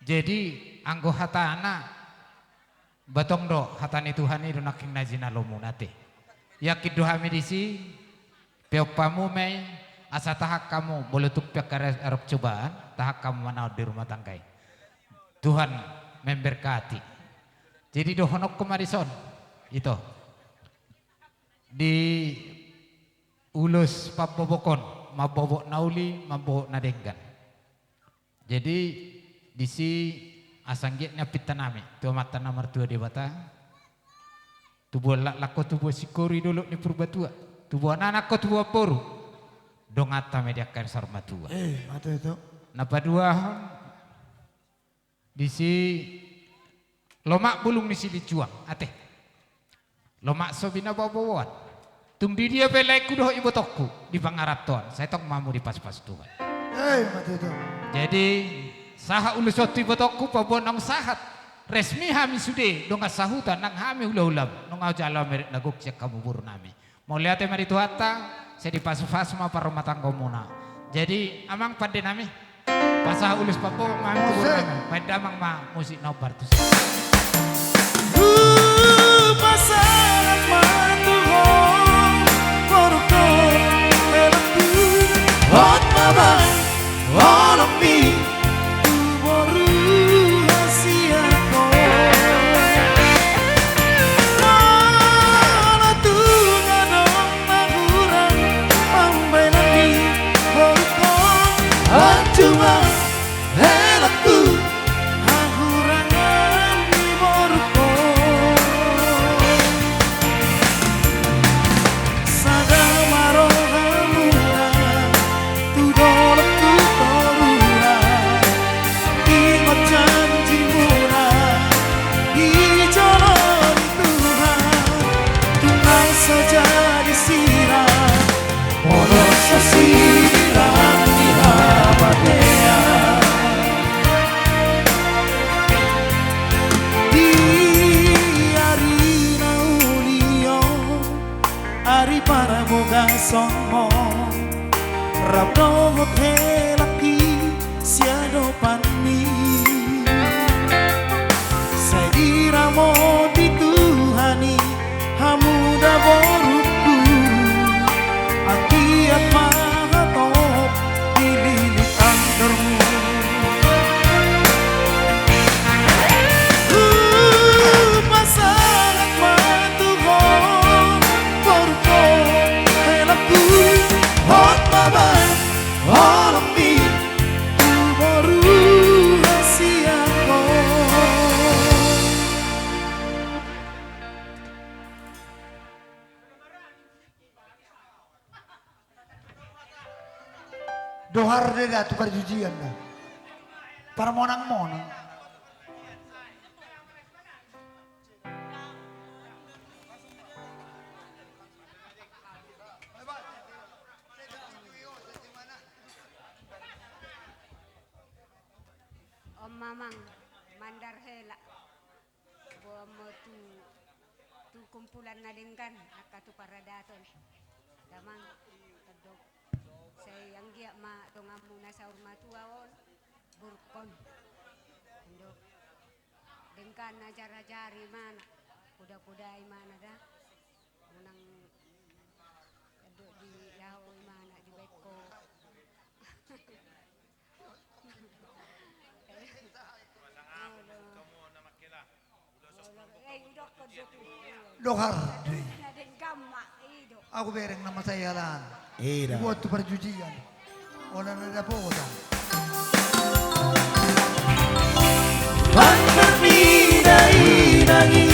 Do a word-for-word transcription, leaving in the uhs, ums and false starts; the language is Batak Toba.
Jadi, anggo hatana, ba tong do hata ni Tuhan i do nangkin na jinalomuna, ate. Yakin do hami disi, peop hamu ma i, asa tahan hamu, molo tung pe angka arop cobaan, tahan hamu manaon di rumah tangga i. Tuhan memberkati. Jadi dohononku ma dison, ito. Di ulos pambobok on, mambobok na uli, mambobok na denggan. Jadi, disi asa anggiat ni ampinta nami, tu Amanta na martua Debata, tubuan laklak ho tubuan singkoru di dolok ni Purbatua, tubuan anak ho tubuan boru, donganta ma di angka na saur matua. Eh, mate itu. Na paduahon, disi lomak bulung ni silinjuang, ate. Lomak so binaboboan. Tung di dia pe laengku dohot ibotongku, di pangarantoan, sai tong ma hamu dipasupasu Tuhan. Eh, mate itu. Jadi, sahat ulos on tu ibotongku, paboa naung sahat. Resmi hami sude, dongan sahuta, nang hami hulahulam, nunga hujalo hami adat na gok sian hamu boru nami. Mauliate ma di Tuhanta, sai dipasupasu ma parrumatanggaonmuna. Jadi, amang pande nami, pasahat ulos pambobok ma hami tu boru nami. Baen damang ma musik na hombar tusi. Hupasahat ma tu ho, boruku, helangku. Hot ma baen holongmi tu boru hasianghon. Molo tung adong na hurang mambaenan ni boruhon, anjungan helangku, hahurangan ni boruhon. Sada ma rohamuna tu dolok tu toruan, ingot janjimuna di jolo ni Tuhan. Tung nang so jadi sirang, molo so sirang ni habatean. Di ari na uli on, ari parbogasonmon, rap dohot helangki siadopanmi. Sai diramoti Tuhan i hamu da boruku, anggiat ma hatop dililit andormu. Hupasahat ma tu ho, boruku, helangku, hot ma baen holongmi tu boru hasianghon. Dohar do da tu parjujian da. Parmonangmonang. On ma amang, mandar hela. Boan ma tu, tu kumpulan na denggan, angka tu paradaton. Damang, tondong. Sai anggiat ma donganmu na saur matua on, boruhon. Tondong. Denggan na jarajari imana, podapoda imana da. Unang, tondong, di yaho imana, dibaen ho. Dohar do i. Aku bereng nama saya lan. Ida. Dibuat tu parjujian. Ola na dapotan. Pantar mida inang i